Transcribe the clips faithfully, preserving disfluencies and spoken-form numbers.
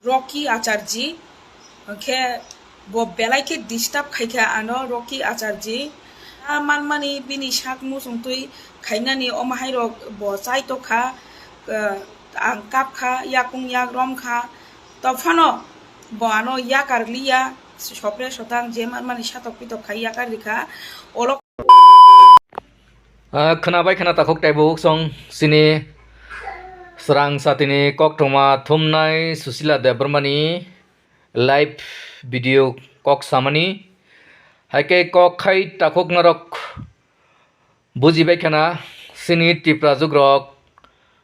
Rocky Acharji, hwnkhe bo belai khe disturb khaikha ano Rocky Acharji. A manmani bini sak muchungtwi khainani omo hairok bo chai tokha, eh, ang kapkha, yakung yak romkha. Tophano bo ano yakar liya, sopre sotang je manmani satok pitok khai yakar rikha. Olo Ah, khwnabai khwna takhuk taibo uksong sini srang satini koktwma thumnai Susila Debbarmani live video kok samani. Haikhe kok khai takhuk norok bujibai khwna sini Tiprajwk rok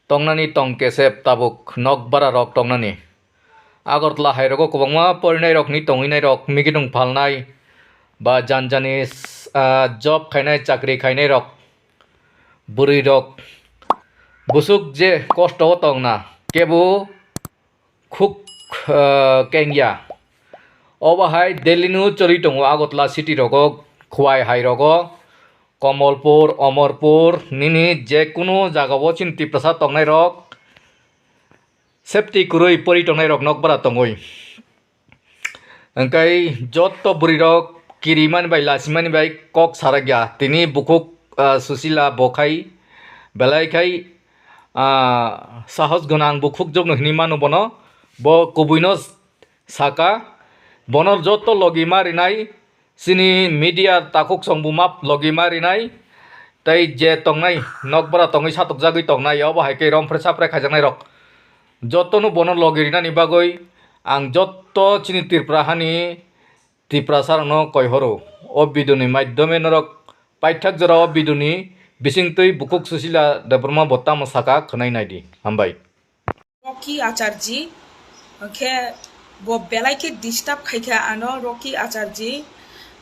tongnani tong kesep tabuk nokbara rok tongnani. Agartala hai rogo kwbangma porinairokni tongwinairok, migitung phalnai ba jan jani, ah, job khainai, chakri khainairok, bwrwirok, bwswk je kosto o tongna, kebo khuk, ah, kengya. Obo hai Delhi no choli tongo, Agartala city rogo, Khwai hai rogo, Komolpur, Omorpur, nini je kunu jaga o chini Tiprasa tongnairok, safety kwrwi pori tongnairok nokbara tongwi. Hwnkhe jotto bwrwirok kirimani bai lasimani bai kok sarakya. Tini bukhuk, ah, Susila bo khai belai khai, ah, sahos gwnang bukhuk jokno hinwi mano bono. Bo kubuino saka, bono jotto logi ma rinai, chini media takhuk song buma logi ma rinai, tei je tongnai, nokbara tongwi satokjagwi tongnai, obo hai khe romphre sapre khaijaknairok. Jottono bono logi rinani bagwi ang jotto chini Tripura hani Tiprasarokno koihoro. O video ni maidhyome norok paithak jora o video ni bisingtwi bukhuk Susila Debbarma bo tamo saka khwnai naidi. Hambai. Rocky Acharji, hwnkhe bo belai khe disturb khaikha ano Rocky Acharji,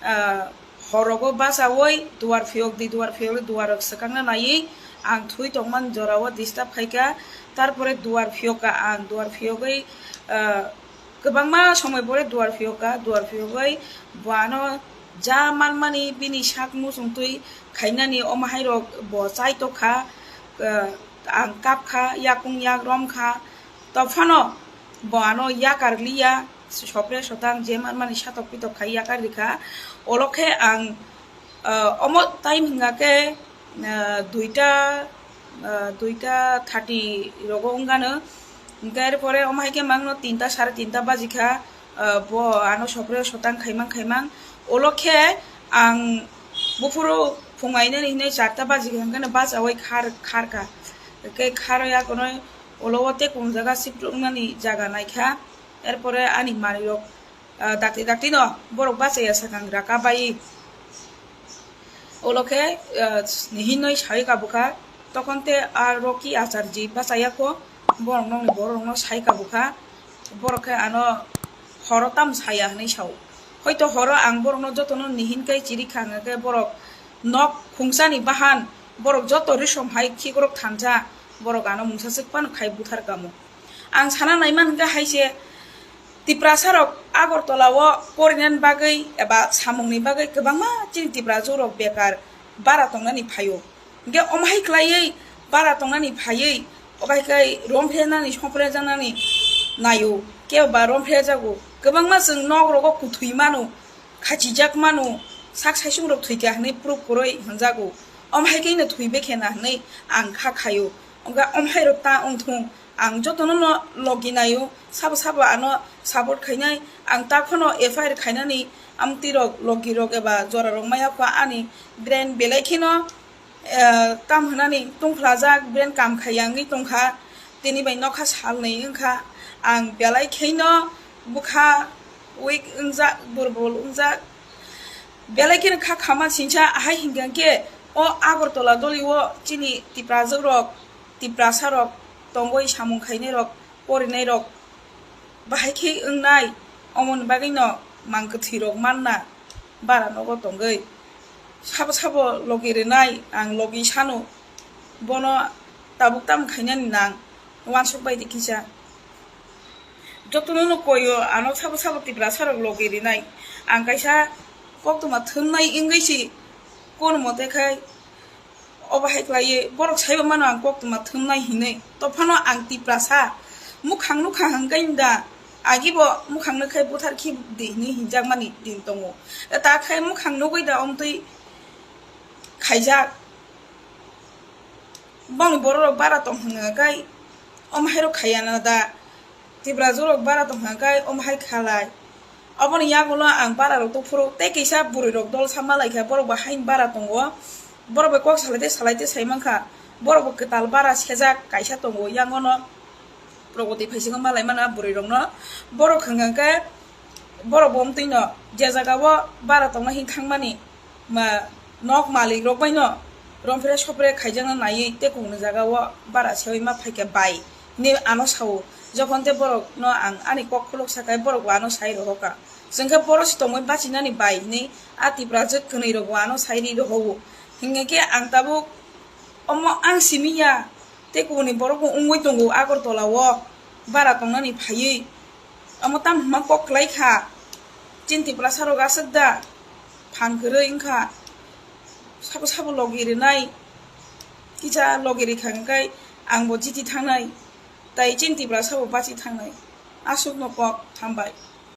ah, horogo bachaui duar phiyok di, duar phiyok di, duar rok swkangna naiwi ang thwi tongmani jorao disturb khaikha, tarpore duar phiyokha ang, duar phiyogwi, ah, kwbangma somoi pore duar phiyokha, duar phiyogwi bo ano ja manmani bini sak muchungtwi khainani omo hairok bo chai tokha, ah, ang kapkha, yakung yak romkha, tophano bo ano yakar liya, sopre sotang je manmani satok pitok khai yakar rikha. Olo khe ang, ah, omo time hwnga khe, ah, duita, ah, duita thirty rogo wngano. Hwnkhe er pore omo hai khe mangno tinta, sare tinta bajikha, ah, bo ano sopre sotang khaimang khaimang. Olo khe ang buphuru phung ainani hinwi charta bajikha, hwnkhe no bachaui khar, kharkha. Hwnkhe kharwi akonoi olo o tei kung jaga sip rwknani jaga naikha. Er pore ani manwirok, ah, dakti dakti no borok bachaya sakang raka bai. Olo khe, ah, hinwi sai kabukha, tokon te a Rocky Acharji bachaya kho, borok nokni borok rokno sai kabukha, borok khe ano horo tamo saya hinwi sao. Hoito horo ang borokno jotono nihin kai chiri kha, hwnkhe borok nok khungsani bahan, borok joto risom hai khikrok thansa, borok ano mungsa swk phano khai buthar kamo. Ang sana naiman hwnkhe hai se Tiprasa rok Agartala o porinani bagwi eba samungni bagwi kwbangma chini Tiprajwk rok bekar bara tongnani phaio. Hwnkhe omo hai khlaiwi bara tongnani phaiwi obo hai khe romphrenani, songphrejaknani naio, kebo ba romphrejago. Kwbangma chwng nok rogo kuthwi mano, khachijak mano, sak saisung rok thwikha hwnwi proof kwrwi hwnjago. Omo hai khe no thwibai khe na hwnwi ang kha khaio. Hwnkhe omo hai rok ta wngthung, ang jotono no logi naio, sabo sabo ano support khainai, ang ta phano F I R khainani amtwi rok, logi rok eba jora rok maya kho ani brain belai kheno, eh, tam hwnani tungphlajak, brain kam khaiya wngwi tongkha, tini bai nokha salnwi wngkha, ang belai kheno bwkha weak wngjak, durbol wngjak, belai kheno kha khama singsa, hai hwnkha khe o Agartala doli o chini Tiprajwk rok, Tiprasa rok tongwi samung khainai rok, porinai rok bahai khe wngnai, omoni bagwi no mang kwthwi rok manna bara nogo tongwi. Sabo sabo logi rwnai, ang logi sano, bono tabuk tamo khainani nang, uansuk bai di kisa. Jotono no koyo, ano sabo sabo Tiprasa rok logi rwnai. Ang kaisa koktwma thumnai wngwi si, kono mote khai obo hai khlaiwi borok saibo mano ang koktwma thumnai hinwi. Tophano ang Tiprasa, mukhang nukha hwnkhe da Agi bo mukhang nukhe buthar khi di hinwi hinjakmani din tongo. Ta khai mukhang nugwi da omtwi khaijak. Bongni borok rok bara tong hwnga kai, omo hai rok khaiya na da. Tiprajwk rok bara tong hwnga kai, omo hai khalai. Oboni yagulo ang bara rok tongphuru tei kisa bwrwi rok dol sama lai kha, borok bo haini bara tongo. Borok bai kok salai tei salai tei sai mankha. Borok bo kwtal bara sejak kaisa tongo yangono. Borok bo twi phaisingo malai mana bwrwi rokno. Borok hwnga khe borok bo omtwino je jaga o bara tongna hin thangmani ma nok malik rok bai no romphre sopre khaijakna naiwi tei kunu jaga o bara sewi ma phaikha bai hinwi ano sao. Jokhon tei borok no ang ani kok khuluk sakhai borok bo ano sai rohorkha. Chwngkhe boro se tongwi bachinani bai hinwi a Tiprajwk kwnwi rok bo ano sai ri rohor. Hinkhe ang tabuk omo ang simi ya. Tei kubuni borok bo wngwi tongo Agartala o bara tongnani phaiwi. Omo tamo hwnma kok kwlai kha. Chini Tiprasa rok aswk da phan kwrwi wngkha. Sabo sabo logi rwnai. Kisa logi rwkha hwnkhe ang bo jiti thangnai. Tai chini Tiprasa bo bachi thangnai. Aswkno kok, hambai.